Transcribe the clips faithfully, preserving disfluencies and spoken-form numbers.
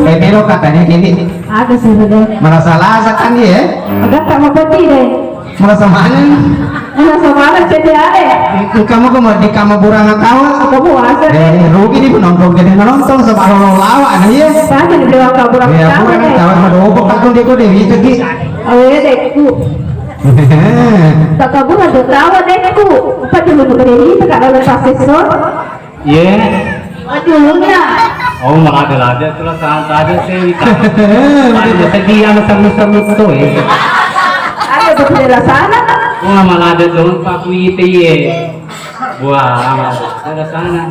Eh, melo katanya gini. Ada sih, Bro. Merasa lasa kan dia, ya? Agak tak mau peti deh. Merasa mana? Merasa mana, C T A deh? Kamu kok mau di kamu burang tawa? Kamu asa deh. Eh, rugi nih penonton, gede nonton sama lo lawa nih, ya. Tanya di dewa kamu burang tawa deh. Burang tawa, mau dobok aku dia kok dia bisa, Ki. Oh, iya deh, ku. Tak kabur ada tawa deh, ku. Apa dulu gede gitu, kalau lepas sesor? Iye. Wajulunna. Oh, malade-lade tu rasana aja sih. Ada sedih yang semut-semut tu, ya. Ada tu penjelasan. Wah, malade tu, Pak, ku ite, iye. Wah, malade tu rasana.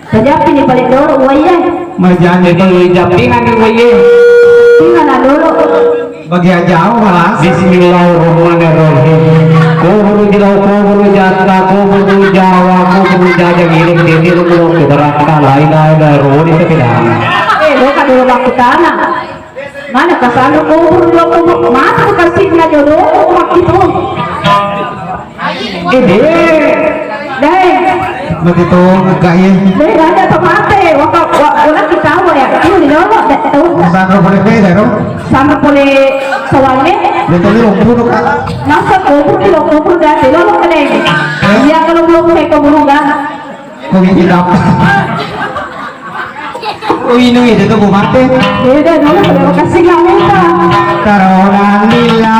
Saja pilih balik dulu, wah, iya. Majani. Jadi, japingan, wah, iye. Tinggal dulu. Bagi aja, oh, malas. Bismillahirrahmanirrahim. Kuburu Jilawang, kuburu Jatta, kuburu Jawa, kuburu Jaja, ngiring dini, kuburu Kudarata, lain-lain, roni, tepidana. Eh, lo kan dulu waktu tanah. Mana kasar lo kuburu, lo kuburu, mata kasih na jodoh, waktu itu. Eh, deh. Deh. Begitu, enggak, ya. Deh, ada apa mate? Waka, wa-, wala kita, wa, ya. Ini di dalam, deh, tahu. Sandro boleh beda, dong. Sama boleh soalnya. Betul, lo kubur, Kak. Masa kubur, lo kubur, dah, lo, lo, kena. Eh? Iya, kalau belum saya kubur, enggak. Kok gigi dapat? Oh, ini itu tuh, Bu Marte. Beda dulu, terima kasih, Kak Musa. Karona lila